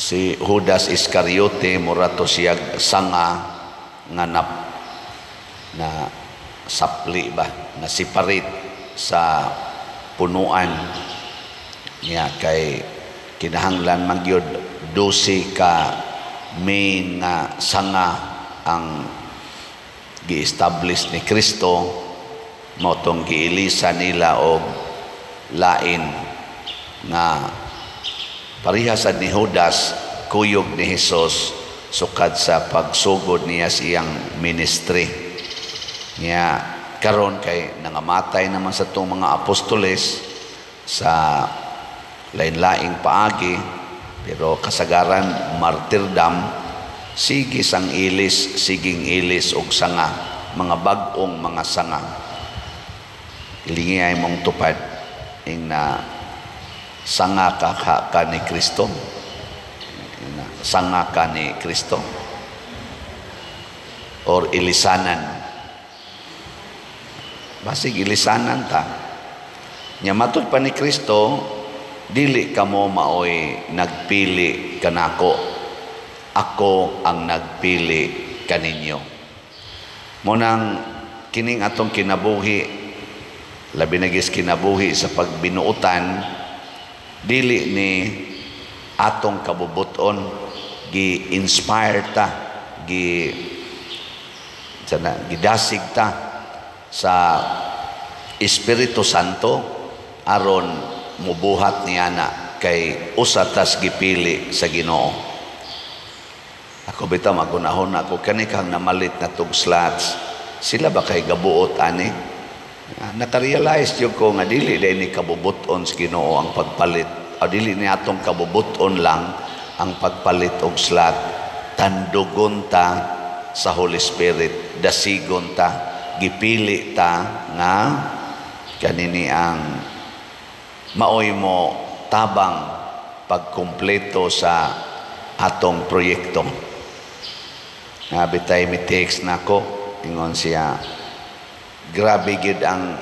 Si Judas Iscariote, mura to siya sanga nga na sapli ba, na separate sa punuan niya, kay kinahanglan man gyud 12 ka main nga sanga ang gi-establish ni Kristo. Mao tong giilisa nila og lain nga pareha sad ni Judas, kuyog ni Jesus sukad sa pagsugod niya sa iyang ministry. Niya karon kay nangamatay naman sa itong mga apostoles sa lain-laing paagi, pero kasagaran martyrdom. Sige sang ilis, siging ilis og sanga, mga bag-ong mga sanga. Lingay mong tupad ing na sanga ka ni Kristo, sanga ka ni Kristo or ilisanan, basig ilisanan ta nya. Matud pa ni Kristo, "Dili kamo maoy nagpili kanako, ako ang nagpili kaninyo." Munang kining atong kinabuhi, labi na gis kinabuhi sa pagbinuotan, dili ni atong kabubuton. Gi-inspire ta, gi sana, gidasig ta sa Espiritu Santo aron mubuhat niya na, kay usa tas gipili sa Ginoo. Ako bitaw magunahon ako kani kang namalit na tug slots, sila ba kay gabuot ani? Nakarealize jud ko nga dili day ni kabubuton sa Ginoo ang pagpalit o dili ni atong kabubuton lang ang pagpalit og slot. Tandugon ta sa Holy Spirit, dasigon ta, gipili ta nga kanini ang maoy mo tabang pagkumpleto sa atong proyekto. Nga bitay mi text nako, ingon siya, "Grabe gid ang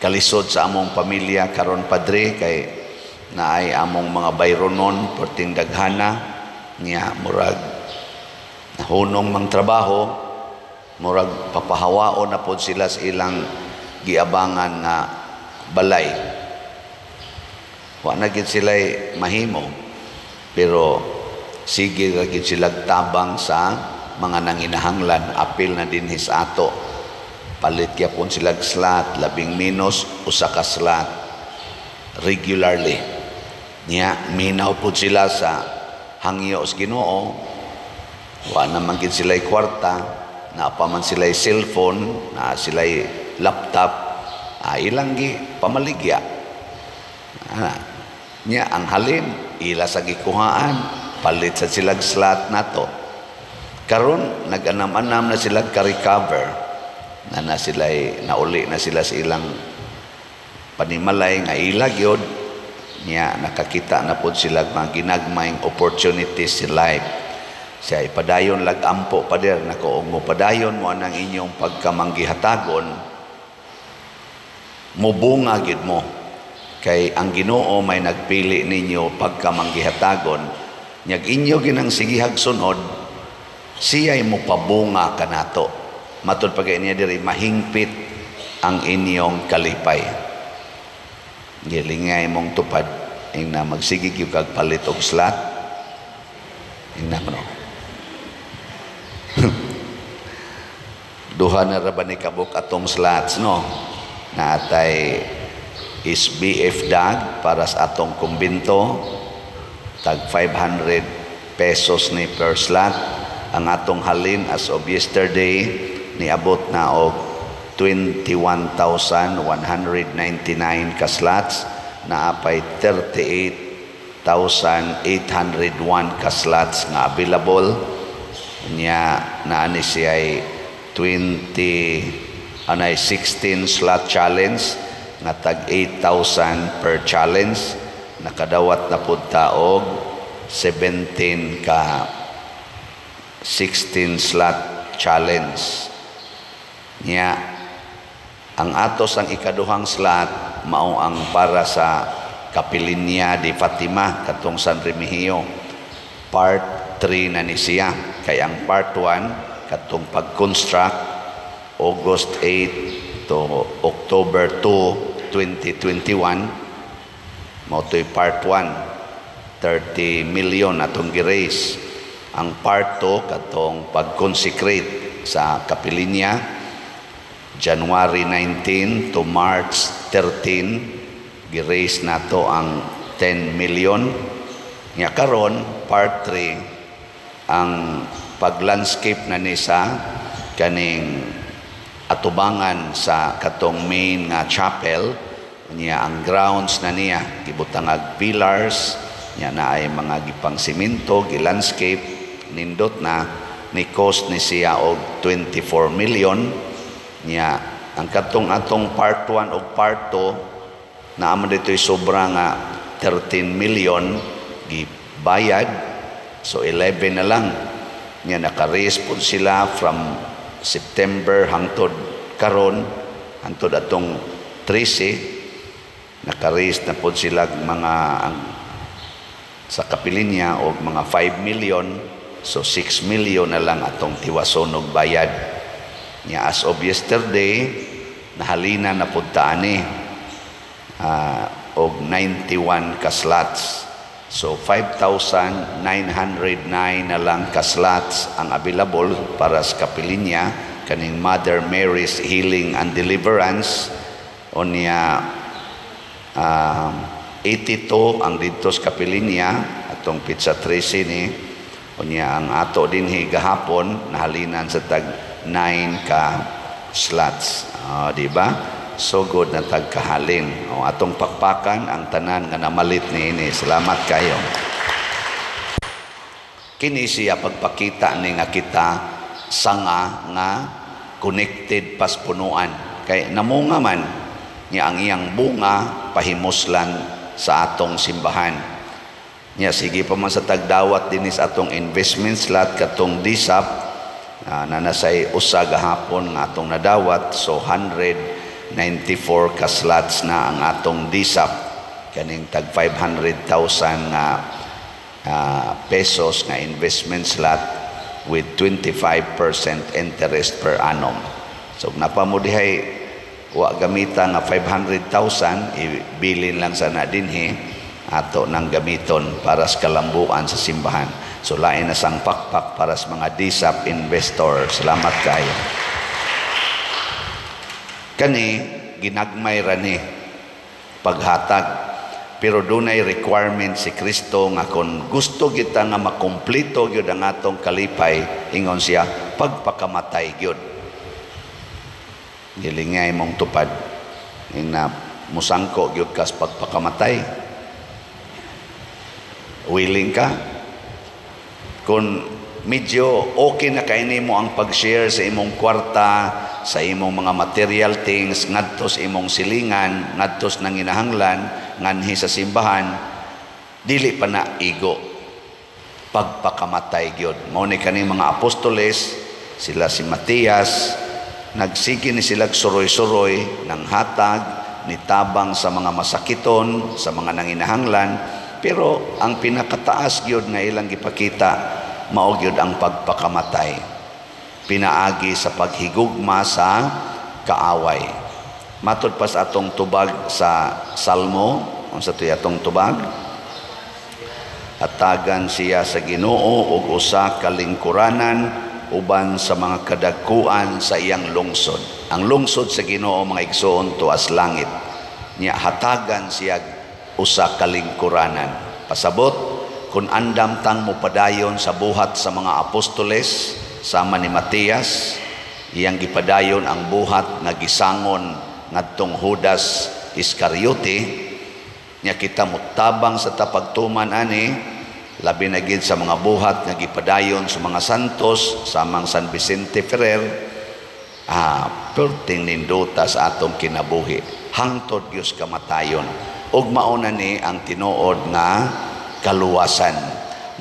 kalisod sa among pamilya karon, Padre, kay naay among mga bayronon perting daghana niya, murag nahunong mang trabaho, murag papahawaon na pod sila sa ilang giabangan nga balay. Wa na gid sila mahimo, pero sige ra gid sila tabang sa mga nanginahanglan, apil na dinhi sa ato. Palit gyapon sila slot, labing minus usa ka slot regularly." Niya minaw pud sila sa hangyo sa Ginoo. Wa naman gid sila kwarta, naa pa man sila cellphone, naa sila laptop, ilang gi pamaligya. Niya ang halin ila sa gikuhaan, palit sa silag slot nato. Karon nag-anam-anam na sila ka-recover na, na sila nauli na sila sa ilang panimalay nga ila gyud. Niya nakakita na pod sila mga ginagmayng opportunities in life. Siya ipadayon lag ampo, Pader, nako, og mopadayon mo anang inyong pagkamanggihatagon, mubunga gid mo, kay ang Ginoo may nagpili ninyo pagkamanggihatagon. Nyag inyo ginang sigihag sunod, siya'y mopabunga kanato. Matud pa niya diri, mahingpit ang inyong kalipay. Gilingay mong tupad ing na magsige gyud kag palit og slot. Ing na no, duha na ra ba ni kabuk atong slots, no? Naatay SBF dag para sa atong kumbinto, tag 500 pesos ni per slot. Ang atong halin as of yesterday niabot na og 21,199 ka slots, naapay 38,801 ka slots nga available. Nya naa ni siya 20 anay 16 slot challenge nga tag 8,000 per challenge. Nakadawat na pud ta og 17 ka 16 slot challenge. Nya ang atos ang ikaduhang slot mao ang para sa Kapilinya di Fatima katong San Remigio. Part 3 na ni siya. Kay ang part 1 katong pag-construct August 8 to October 2, 2021, mao to'y part 1, 30 million atong gi-raise. Ang part 2, katong pag-consecrate sa kapilinya, January 19 to March 13, gi-raise nato ang 10 million. Nya karon part 3, ang pag-landscape na ni sa kaning atubangan sa katong main nga chapel niya, ang grounds na niya gibutangag pillars niya, na ay mga gipang simento, gi-landscape, nindot na ni, cost ni siya og 24 million. Niya ang katong atong part 1 ug part 2, naa man dito'y sobra nga 13 million, gibayad, so 11 na lang. Niya naka-raise pod sila from September hangtod karon, hangtod atong 13, naka-raise na pod sila mga ang, sa kapilinya og mga 5 million, so 6 million na lang atong tiwason og bayad. Niya as of yesterday, nahalina na pud ta ani og 91 ka slots. So 5,909 na lang ka slots ang available para sa kapilinya kaning Mother Mary's Healing and Deliverance. Unya 82 ang didto sa kapilinya atong petsa 13 ni. Unya ang ato dinhi gahapon, nahalinan sa tag 9 ka slots. Di ba? So good na tagkahalin. O, atong pakpakan ang tanan nga namalit niini. Salamat kayo. Kini siya pagpakita ni nga kita sanga nga connected pas punuan. Kay namunga man niya ang iyang bunga, pahimuslan sa atong simbahan. Nya sige pa man sa tagdawat dinhi sa atong investment slot, katong DSAP, na nasay usa gahapon nga atong nadawat, so 194 ka slots na ang atong DSAP, kaning tag 500,000 nga pesos nga investment slot with 25% interest per annum. So napa mo dihay wa gamita nga 500,000, ibilin lang sana dinhi, ato nang gamiton para sa kalambuan sa simbahan. So lain na sang pakpak para sa mga DSAP investor. Salamat kayo. Kani ginagmay ra ni paghatag. Pero dunay requirement si Kristo nga kung gusto kita nga makumpleto gyud ang atong kalipay, ingon siya, pagpakamatay gyud. Gilingay mong tupad. Ing na musangko gyud kas pagpakamatay. Willing ka? Kung medyo okay na kay nimo ang pag-share sa imong kwarta, sa imong mga material things, ngadto sa imong silingan, ngadto sa nanginahanglan, nganhi sa simbahan, dili pa na igo. Pagpakamatay gyud. Mao ni kaning mga apostoles, sila si Matias, nagsige ni sila suroy-suroy ng hatag, nitabang sa mga masakiton, sa mga nanginahanglan, pero ang pinakataas gyud nga ilang gipakita, mao gyud ang pagpakamatay. Pinaagi sa paghigugma sa kaaway. Matod pa sa atong tubag sa Salmo, unsa to'y atong tubag? Hatagan siya sa Ginoo og usa ka lingkuranan uban sa mga kadagkuan sa iyang lungsod. Ang lungsod sa Ginoo, mga igsoon, tuas langit. Nya hatagan siya usa ka lingkuranan. Pasabot, kung andam tang mopadayon sa buhat sa mga apostoles, sama ni Matias, iyang gipadayon ang buhat nga gisangon ngadtong Judas Iscariote, nya kita mutabang sa tapagtuman ani, labi na gid sa mga buhat nga gipadayon sa mga santos samang San Vicente Ferrer, perting nindota sa atong kinabuhi hangtod Dios kamatayon. Ug mao na ni ang tinuod nga kaluwasan,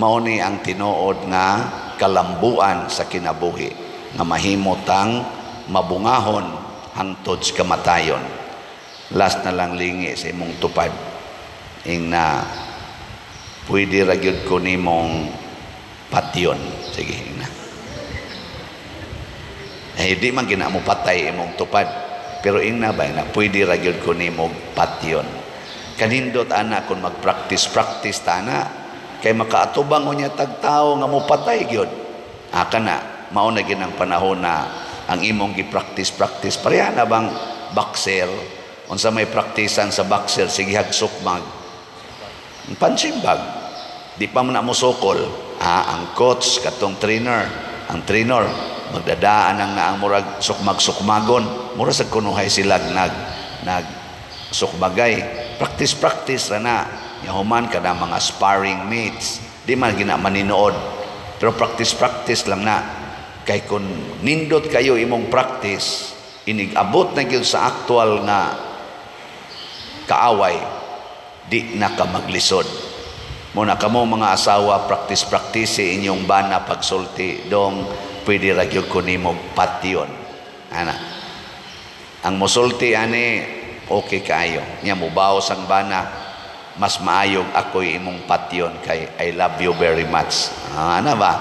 mao ni ang tinuod nga kalambuan sa kinabuhi, nga mahimo tang mabungahon hangtod sa kamatayon. Last na lang, lingi sa imong tupad, ing na pwede ra gyud ko nimong Patyon. Sige na. Eh, di man gina mo patay imong tupad. Pero ingna ba na pwede ra gyud ko nimo patyon. Kanindot ana kung mag-practice practice ta ana kay makaatubang unya tag tawo nga mo patay gyud. Ah, kana mao na gyud ang panahon na ang imong gi-practice practice, pareha na bang boxer. Unsa may praktisan sa boxer? Sige hag sukmag, punching bag, di pa man na mosukol. Ah, ang coach katong trainer, ang trainer magdadaan ang naang murag sukmag-sukmagon, mura sa kunuhay sila nag nag sukmagay, practice practice ra na. Nya human kada mga sparring mates, di man gina maninood, pero practice practice lang na, kay kung nindot kayo imong practice, inig abot na gyud sa actual nga kaaway, di na ka maglisod. Mo na kamo mga asawa, practice practice inyong bana pagsulti, "Dong, pwede ra gyud ko nimo patyon." Ana ang mosulti ani, okay kaayo. Nya mubaos ang bana, "Mas maayog ako'y imong patyon kay I love you very much." Ah, ana ba?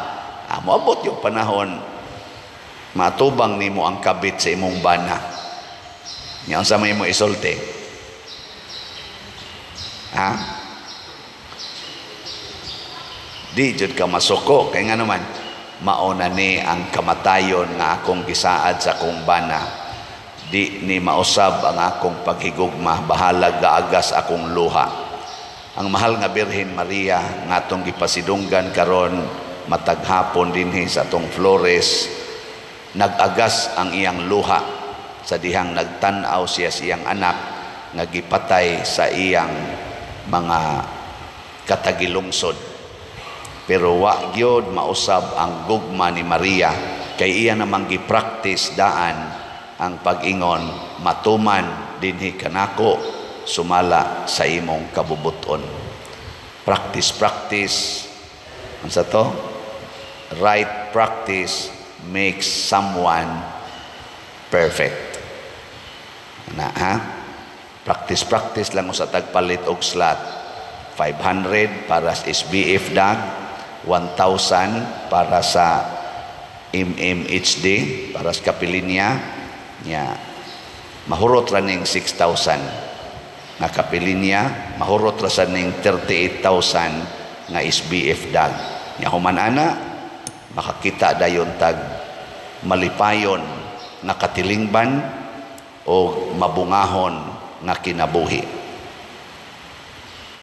Ah, moabot yung panahon matubang nimo ang kabit sa imong bana. Nya unsa may mo isulti, ha? Di jud ka masuko kay nga naman mauna ni ang kamatayon nga akong gisaad sa akong bana. Di ni mausab ang akong paghigugma, bahalag gaagas akong luha. Ang mahal nga Birhen Maria nga atong gipasidunggan karon matag hapon dinhi sa atong Flores, nag-agas ang iyang luha sa dihang nagtan-aw siya sa iyang anak nga gipatay sa iyang mga katagilungsod. Pero wa gyud mausab ang gugma ni Maria kay iya namang gi-practice daan ang pag-ingon, "Matuman dinhi kanako sumala sa imong kabubuton." Practice practice. Unsa to? Right practice makes someone perfect na, ha? Practice practice lang sa tagpalit og slot, 500 para sa SBF dag, 1,000 para sa MMHD, para sa kapilinya. Nya mahurot ra ning 6,000 nga kapilinya, mahurot ra sa ning 38,000 nga SBF dag. Nya human ana, makakita dayon tag malipayon nga katilingban o mabungahon nga kinabuhi.